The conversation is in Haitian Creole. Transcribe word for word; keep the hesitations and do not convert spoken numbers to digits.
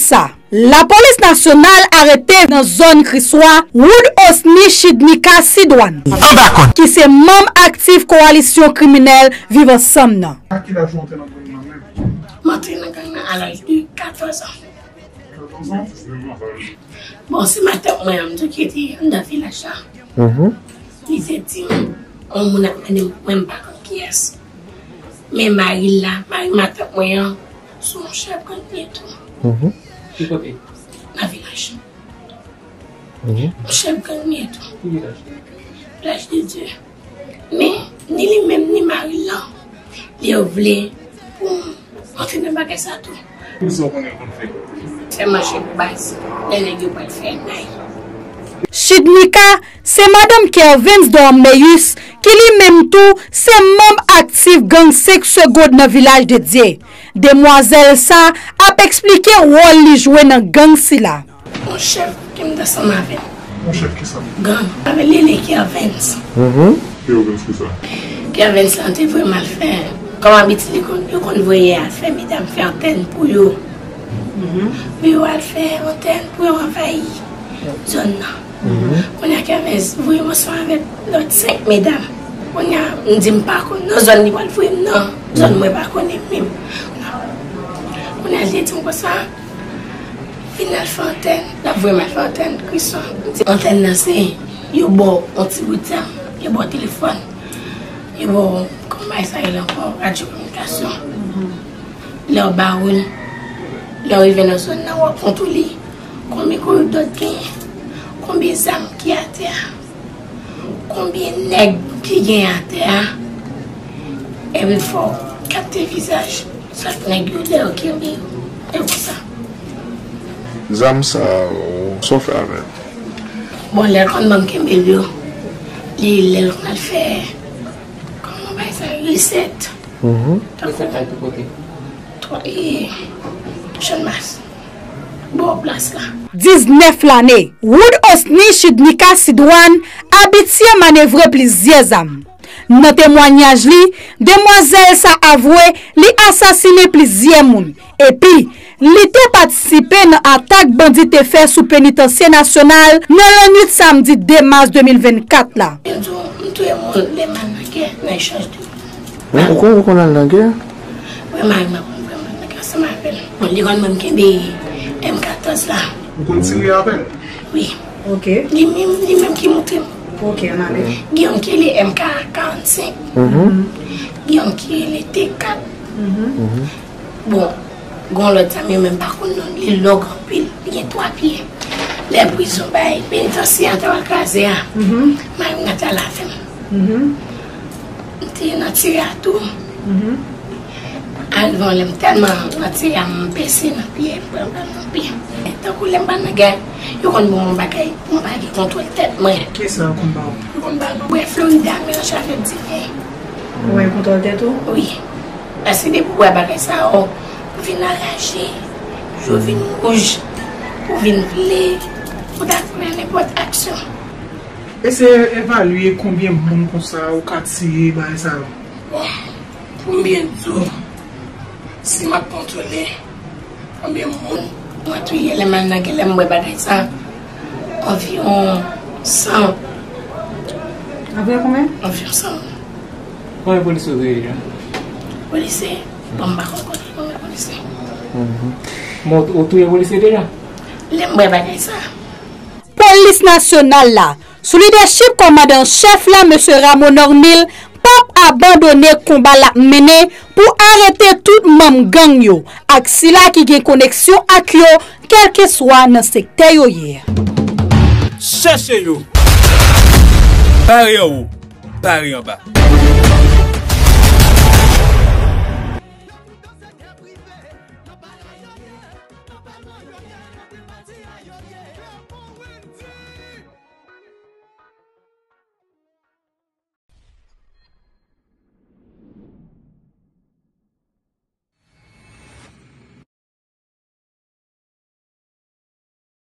Sa, lapolis nasyonal arete nan zòn Kriswa Wood Osni Chidnika Sidwan, ki se manm aktif kowalisyon kriminèl Viv Ansanm nan. A ki laj ou antre nan gang nan menm? M antre nan gang nan a laj de katòz an. Katòz an? Bon, se matant mwen an, m tou ki te anndan vilaj la. Mhm. Li te di m, yon moun ap mande m, mwen m pa konn kiyès. Men mari l la, mari matant mwen an, se yon chèf gang li ye tou. Mhm. Ki kote? Nan vilaj. Mhm. Yon chèf gang li ye tou. Ki vilaj? Vilaj de Dye. Men, ni li menm, ni mari l lan, li yo vle pou m antre nan bagay sa tou. Kisa w konnen yo konn fè? Fè mache pou baz, lè nèg yo pral fè may. Chidnika se madanm Kervens Dormeus, ki li menm tou se manm aktif gang Senk Segond nan Vilaj de Dye. Demwazèl sa ap eksplike wòl li jwe nan gang sila. Yon chèf ki m t ansanm avè l. Yon chèf kisa? Gang. Avè l, li rele Kervens. Mhm. Kervens kisa? Kervens lan te voye m al fè, kòm abitid li konn, yo konn voye al fè medam fè antèn pou yo. Mhm. Pou yo al fè antèn, pou yo anvayi zòn nan. Mhm. Kounye a Kervens voye m ansanm avèk lòt senk medam. Kounye a, m di m pa konn nan zòn li pral voye m nan. Zòn mwen pa konnen menm. Kounye a, li te di m konsa, vin al fè antèn, l ap voye m al fè antèn Kriswa. Antèn nan se, yo ba w yon ti bout zam, yo ba w telefòn, yo ba w, kòman bagay sa rele ankò, radyo kominikasyon. Lè w ba w li, lè w rive nan zòn nan, w ap kontwole konbyen koudòt genyen, konbyen zam ki atè a. Konbyen nèg ki gen atè a? Epi fò w kapte vizaj. Sa k nèg yo lè yo kenbe yo. E konsa. Zam sa, ou, sa w fè avè l? Bon, lè l konn ban m kenbe l yo, li lè l konn al fè, kòman bay sa, resèt. Mhm. Resèt la ki kote? Twa, e, Channmas. Bò plas la. Diznèf lane, Wood Osni Chidnika Sidwan abitye manevre plizyè zam. Nan temwanyaj li, demwazèl sa avwe li asasinen plizyè moun, epi li te patisipe nan atak bandi te fè sou Penitansye Nasyonal nan lannwit samdi de mas de mil vennkat la. M tou, m touye moun lè m al nan gè, nan echanj de Ou, ou konn, ou konn al nan gè? Wi, mari m ap konn vrèman nan gè ansanm avè l. Bon, li konn ban m kenbe M katòz la. Ou konn tire avè l? Wi. Ok. Li menm, li menm ki montre m. Ok, ann ale. Gen yon ki rele M K karannsenk. Mhm. Gen yon ki rele T kat. Mhm. Mhm. Bon, gen yon lòt zam yo menm pa konn non l, li long anpil, li gen twa pye. Lè prizon bay, penitansye a ta pral kraze a, mhm, mari m nan t al avè m. Mhm. M te nan tire a tou. Mhm. Anvan lè m tèlman nan tire a, m pèse nan pye, m pran bal nan pye. Tankou lè m pa nan gè, yo konn ban m yon bagay pou m pa gen kontwòl tèt mwen. Kisa yo konn ba w? Yo konn ba m bwè Florida melanje avèk diven. Ou gen kontwòl tèt ou? Wi. Paske depi w wè bagay sa yo, ou vin anraje, je w vin wouj, ou vin vle, ou ta fè nenpòt aksyon. Eseye evalye konbyen moun konsa ou ka tiye bagay sa yo. Bon, pou m byen di w, si m ap kontwole, konbyen moun mwen touye lè m al nan gè, lè m wè bagay sa, anviwon san. Anviwon konbyen? Anviwon san. Konbyen polisye w touye deja? Polisye? Bon, m pa konn konte konbyen polisye. Mhm. Bon, ou touye polisye deja? Lè m wè bagay sa. Polis nasyonal la, sou lidèchip kòmandan an chèf la, mesye Rameau Normil, p ap abandone konba l ap mennen pou arete tout manm gang yo ak sila ki gen koneksyon ak yo, kèlkeswa nan sektè yo ye. Chèche yo. Bare anwo, bare anba.